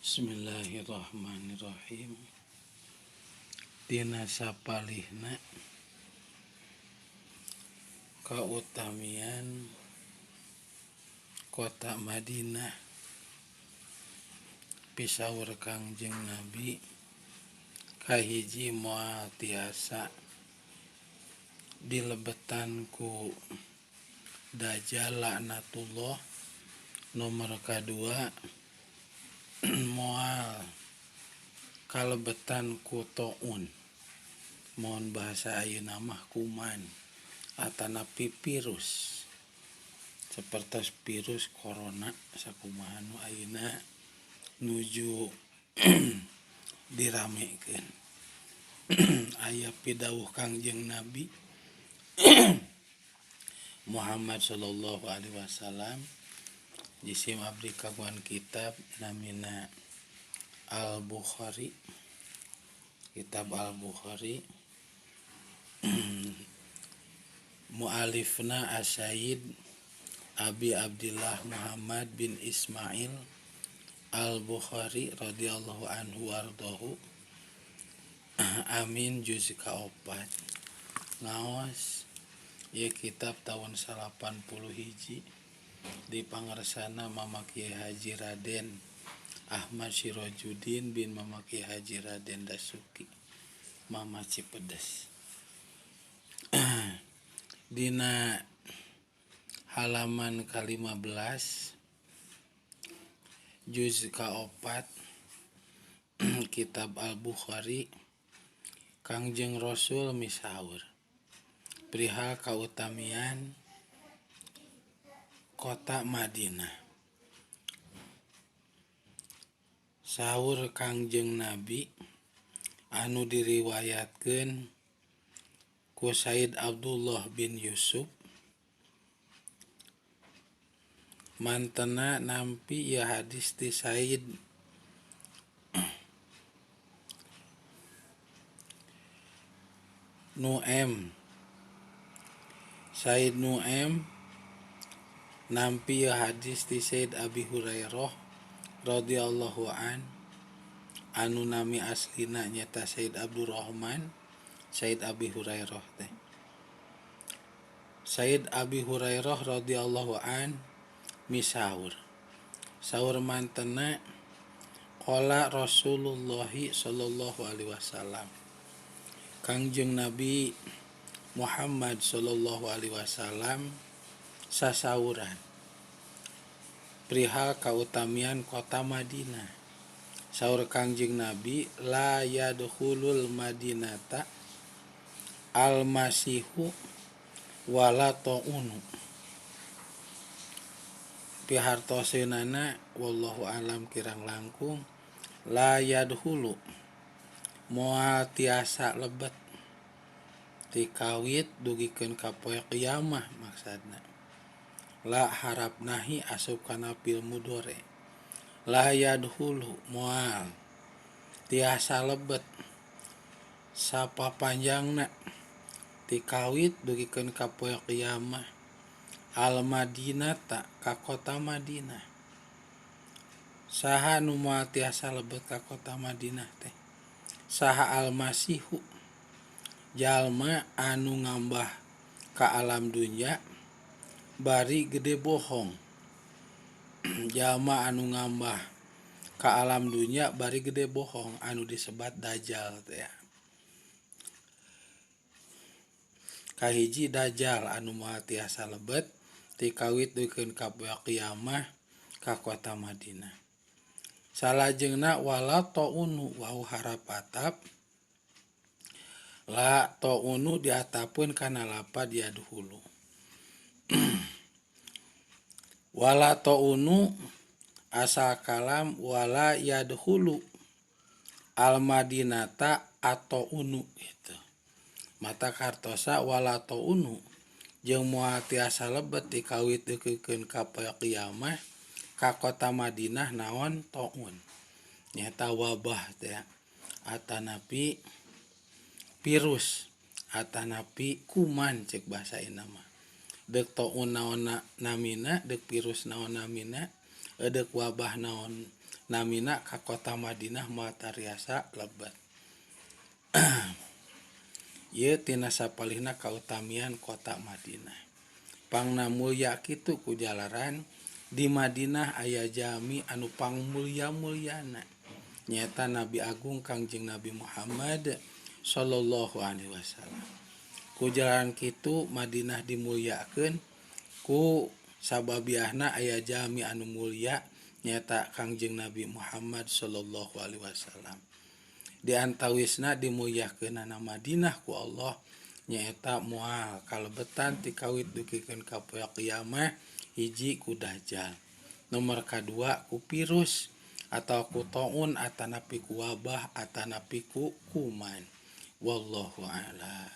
Bismillahirrahmanirrahim. Dina sapalihna kautamian kota Madinah pisaur Kangjeng Nabi kahiji moal tiasa dilebetan ku Dajjal laknatullah, nomor kadua moal kalebetan ku taun, mohon bahasa ayeuna mah kuman atanapi virus sapertos virus corona sakumaha nu ayeuna nuju diramekeun. Aya pidawuh Kangjeng Nabi Muhammad sallallahu alaihi wasallam jisim abdi kagungan kitab namina Al-Bukhari, kitab Al-Bukhari mualifna As-Sayyid Abi Abdillah Muhammad bin Ismail Al-Bukhari radhiyallahu anhu wardahu. Amin juz kaopat ngaos ieu kitab tahun 81 di pangersana Mama Kiai Haji Raden Ahmad Sirojudin bin Mama Kiai Haji Raden Dasuki Mama Cipedes. Dina halaman ka-15 juz kaopat kitab Al-Bukhari Kangjeng Rasul misaur perihal kautamian kota Madinah. Saur Kangjeng Nabi anu diriwayatkeun ku Said Abdullah bin Yusuf mantena nampi ieu hadis ti Said Nu'aim. Said Nu'aim nampi ieu hadis ti Said Abi Hurairah radhiyallahu an anu nami aslina nyaeta Said Abdurrahman Said Abi Hurairah teh. Said Abi Hurairah radhiyallahu an misaur saur mantena qala Rasulullah sallallahu alaihi wasallam Kangjeng Nabi Muhammad sallallahu alaihi wasallam sasauran perihal kautamian kota Madinah. Saur Kangjeng Nabi la yadkhulul madinata al-masihu wala ta'unu. Pihartoseunana wallahu alam kirang langkung la yadkhulu moal tiasa lebet tikawit dugikeun ka poe kiamah maksudna. La harap nahi asup kana fil mudhari. La yadkhulu moal tiasa lebet sapapanjangna tikawit dugikeun ka poe kiamah al madinata ka kota Madinah. Saha nu moal tiasa lebet ka kota Madinah teh? Saha al-masihu jalma anu ngambah ka alam dunya bari gede bohong. Jalma anu ngambah ka alam dunya bari gede bohong anu disebat Dajjal teh. Kahiji Dajjal anu moal tiasa lebet tikawit dugikeun ka poe kiamah ka kota Madinah. Salajengna wala ta'unu wau harap atap la ta'unu diatapeun kana lapad yadhulu. Wala ta'unu asal kalam wala yadhulu al madinata ata'unu gitu. Mata kartosa wala ta'unu jeung moal tiasa lebet dikawit deukeun ka poe kiamah ka kota Madinah naon taun nyata wabah teh atanapi virus atanapi kuman cek bahasa ayeuna mah. Deuk taun naon namina, deuk virus naon namina, deuk wabah naon Namina ka kota Madinah moal tariasa lebet. Ieu tina sapalihna kautamian kota Madinah. Pangna mulya kitu ku jalaran di Madinah aya jalmi anu pangmulya-mulyana nyaeta Nabi Agung Kangjeng Nabi Muhammad sallallahu alaihi wasallam. Ku jalaran kitu Madinah dimulyakeun ku sababiahna aya jalmi anu mulya nyaeta Kangjeng Nabi Muhammad sallallahu alaihi wasallam. Di antawisna dimulyakeunana Madinah ku Allah nyaeta moal kalebetan ti kawit dugikeun ka poe kiamah hiji ku dajjal, nomor kadua ku virus atau ku taun atanapi ku wabah atanapi ku kuman. Wallahu a'lam.